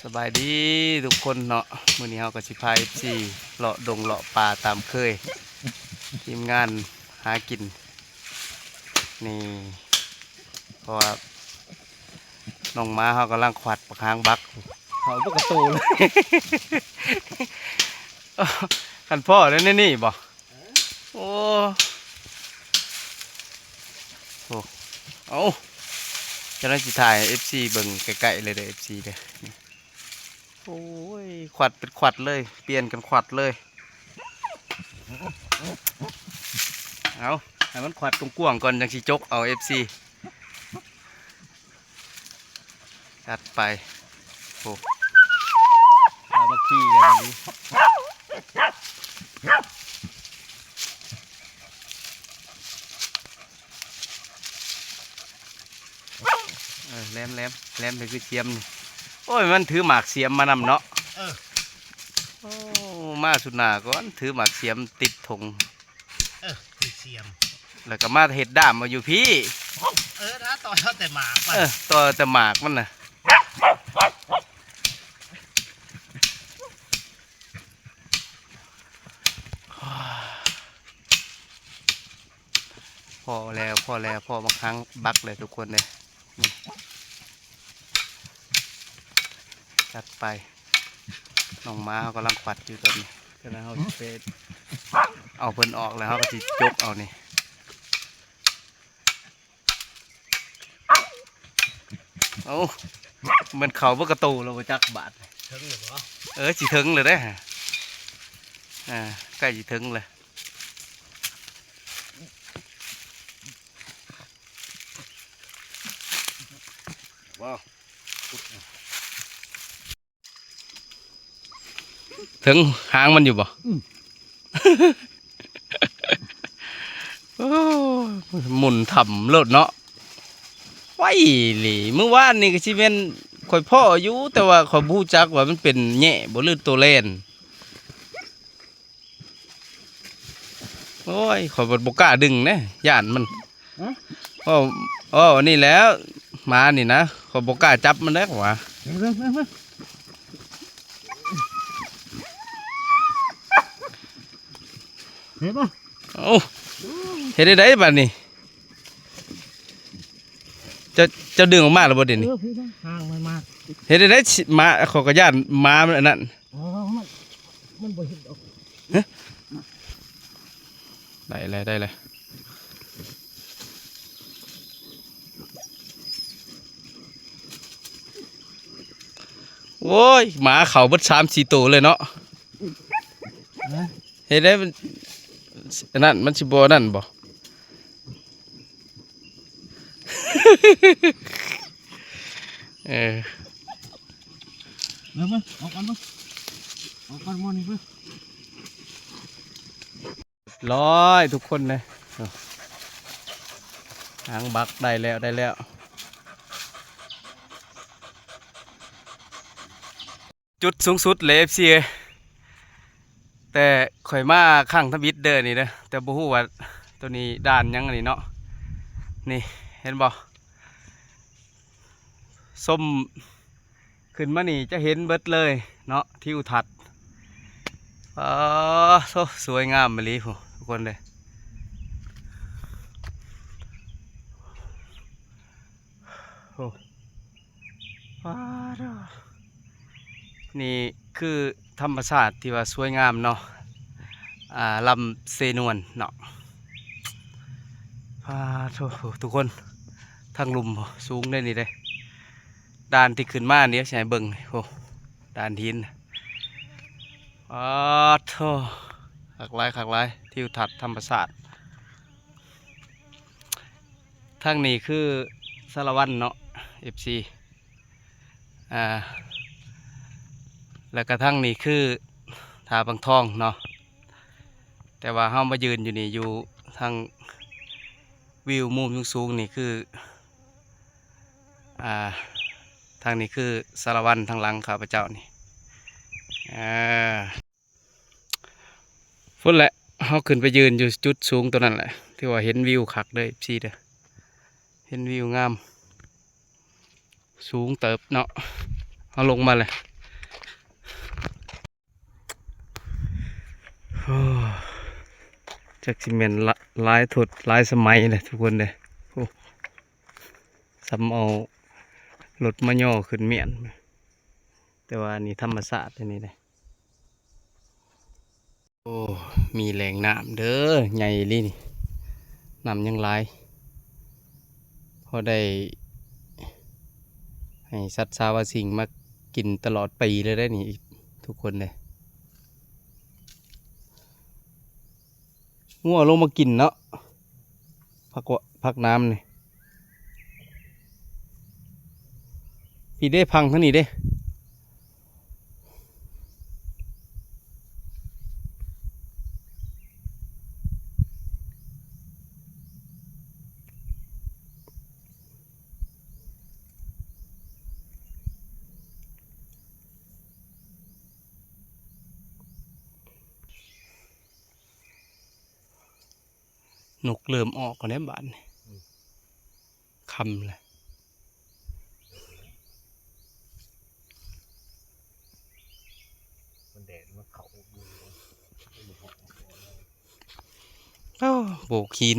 ສະບາຍດີທຸກຄົນເນາະ, ມື້ນີ້ເຮົາກໍຊິພາເອັຟຊີເລາະດົງເລາະປ່າຕາມເຄີຍ, ທີມງານຫາກິນນີ້ ເພາະວ່ານ້ອງໝາເຮົາກຳລັງຂວັດບັກຫາງບັກ ເຂົາບໍ່ກະໂຕເລີຍ ຄັນພໍ້ແລ້ວໃນນີ້ບໍ່? ໂອ້ ໂອ້ ເອົາ ຈັ່ງໃດຊິຖ່າຍໃຫ້ເອັຟຊີເບິ່ງໃກ້ໆເລີຍເດີ ເອັຟຊີເດີ. ໂອ້ຍ ຂວັດເປັນຂວັດເລີຍ, ປ່ຽນກັນຂວັດເລີຍ. ເອົາ ໃຫ້ມັນຂວັດກວ້າງໆກ່ອນ ຈັ່ງຊິຈົກເອົາ ເອັຟຊີ. ຈັດໄປ. ໂອ້ ສາມັກຄີກັນອີ່ຫຼີ. ເອີ ແຫຼມ ແຫຼມ ແຫຼມ ນີ້ຄືສຽມນີ້. ໂອ້ຍ ມັນຖືໝາກສຽມມານຳເນາະ. ເອີ ໂອ້ ມາສຸດໜ້າກ່ອນ ຖືໝາກສຽມຕິດຖົງ. ເອີ ຄືສຽມ ແລ້ວກໍມາເຮັດດ້າມເອົາຢູ່ພີ້. ເອີ ຖ້າຕໍ່ເອົາແຕ່ໝາກມັນ ເອີ ຕໍ່ແຕ່ໝາກມັນນະ. ພໍ້ແລ້ວ ພໍ້ແລ້ວ ພໍ້ບັກຫາງບັກແລ້ວທຸກຄົນເອີຍ. ນີ້ ຈັດໄປ. ນ້ອງໝາເຮົາກຳລັງຂວັດຢູ່ຕອນນີ້, ກຳລັງເຮົາຊິໄປເອົາເພິ່ນອອກ ແລ້ວເຮົາກໍຊິຈົກເອົານີ້. ເອົາ ແມ່ນເຂົ້າເບິດກະໂຕແລ້ວບໍ່ຈັກບາດ. ເຖິງແລ້ວບໍ່? ເອີ ຊິເຖິງແລ້ວເດ້. ອ່າ ໃກ້ຊິເຖິງແລ້ວ. ເຖິງຫາງມັນຢູ່ບໍ່? ອືມ ໂອ້ ໝຸນຖ້ຳໂລດເນາະ ໄວອີ່ຫຼີ. ມື້ວານນີ້ກໍຊິແມ່ນຂ້ອຍພໍ້ຢູ່ ແຕ່ວ່າຂ້ອຍບໍ່ຮູ້ຈັກວ່າມັນເປັນແຍະບໍ່ ຫຼືໂຕແລ່ນ. ໂອ້ຍ ຂ້ອຍບໍ່ ບໍ່ກ້າດຶງເດ້ ຢ້ານມັນ. ຮະ? ເວົ້າ ເວົ້າອັນນີ້ແຫຼະ ໝານີ້ນະ ຂ້ອຍບໍ່ກ້າຈັບມັນເດ້ ຂ້ອຍວ່າ. ເບິ່ງ ເບິ່ງ ເບິ່ງ ເຫັນບໍ່? ເອົ້າ ເຮັດໄດ້ໃດບາດນີ້? ເຈົ້າ ເຈົ້າດຶງອອກມາແລ້ວບໍ່ເດນີ້? ເອີ ພີ່ນະ ຫາງມັນມາ. ເຮັດໄດ້ໃດ ໝາ ຂ້ອຍກໍຢ້ານໝາມັນອັນນັ້ນ. ອໍ ມັນ ມັນບໍ່ເຫັນດອກ. ຮະ? ໄດ້ແລ້ວ ໄດ້ແລ້ວ. ໂອ້ຍ ໝາເຂົ້າເບິດສາມສີ່ໂຕເລີຍເນາະ. ຮະ? ເຮັດໄດ້ມັນ ອັນນັ້ນ ມັນຊິບໍ່ອັນນັ້ນບໍ່? ເອີ ມາ ມາ ອອກກ່ອນ ມາ ອອກກ່ອນໝໍນີ້ ມາ. ຮຽບຮ້ອຍທຸກຄົນເລີຍ. ຫາງບັກໄດ້ແລ້ວ ໄດ້ແລ້ວ. ຈຸດສູງສຸດເລີຍ ເອັຟຊີເອີຍ ແຕ່ຂ້ອຍມາຄັ້ງທຳອິດເດີນີ້ເດີ ແຕ່ບໍ່ຮູ້ວ່າໂຕນີ້ດ່ານຫຍັງອັນນີ້ເນາະ. ນີ້ເຫັນບໍ່? ຊົມຂຶ້ນມານີ້ຈະເຫັນເບິດເລີຍເນາະ ທິວທັດ. ປາໂທ້ ສວຍງາມອີ່ຫຼີພຸ້ນ ທຸກຄົນເດີ. ໂອ້ ປາໂທ້ ນີ້ຄືທຳມະຊາດທີ່ວ່າສວຍງາມເນາະ ອ່າ ລຳເຊນວນເນາະ. ປາໂທ້ ທຸກຄົນ ທາງລຸ່ມ ໂອ້ ສູງເດ້ນີ້ເດ້. ດ່ານທີ່ຂຶ້ນມານີ້ຊິໃຫ້ເບິ່ງ ໂອ້ ດ່ານຫີນ. ປາໂທ້ ຄັກຫຼາຍ ຄັກຫຼາຍ ທິວທັດທຳມະຊາດ. ທາງນີ້ຄືສາລະວັນເນາະ ເອັຟຊີ ອ່າ ແລ້ວກະທາງນີ້ຄືທ່າບັງທອງເນາະ. ແຕ່ວ່າເຮົາມາຢືນຢູ່ນີ້ ຢູ່ທາງວິວມຸມສູງໆນີ້ຄື ອ່າ ທາງນີ້ຄືສາລະວັນ ທາງຫຼັງຂ້າພະເຈົ້ານີ້ ອ່າ ພຸ້ນແຫຼະ. ເຮົາຂຶ້ນໄປຢືນຢູ່ຈຸດສູງໂຕນັ້ນແຫຼະ ຖືວ່າເຫັນວິວຄັກເດີ ເອັຟຊີເດີ ເຫັນວິວງາມ ສູງເຕີບເນາະ. ເຮົາລົງມາແລ້ວ ໂອ້ ຈັກຊິແມ່ນລະ ຫຼາຍທົດຫຼາຍສະໄໝເດ້ທຸກຄົນເດ້. ໂອ້ ສ່ຳເອົາລົດມາຍໍຂຶ້ນມ້ຽນ ແຕ່ວ່າອັນນີ້ທຳມະຊາດອັນນີ້ເດ້. ໂອ້ ມີແຫຼ່ງນ້ຳເດີ ໃຫຍ່ອີ່ຫຼີນີ້ ນ້ຳຍັງຫຼາຍ ພໍໄດ້ໃຫ້ສັດສາວາສິ່ງມາກິນຕະຫຼອດປີເລີຍເດ້ນີ້ ທຸກຄົນເດ້. ງົວລົງມາກິນເນາະ ຜັກຫວາ ຜັກໜາມນີ້. ພີ້ເດ້ ພັງທາງນີ້ເດ້. ນົກເລີ່ມອອກແລ້ວບາດນີ້ ອືມ ຄ່ຳແລ້ວ ມັນແດດມັນເຂົ້າ ໂອ້ ໂບກຫີນ.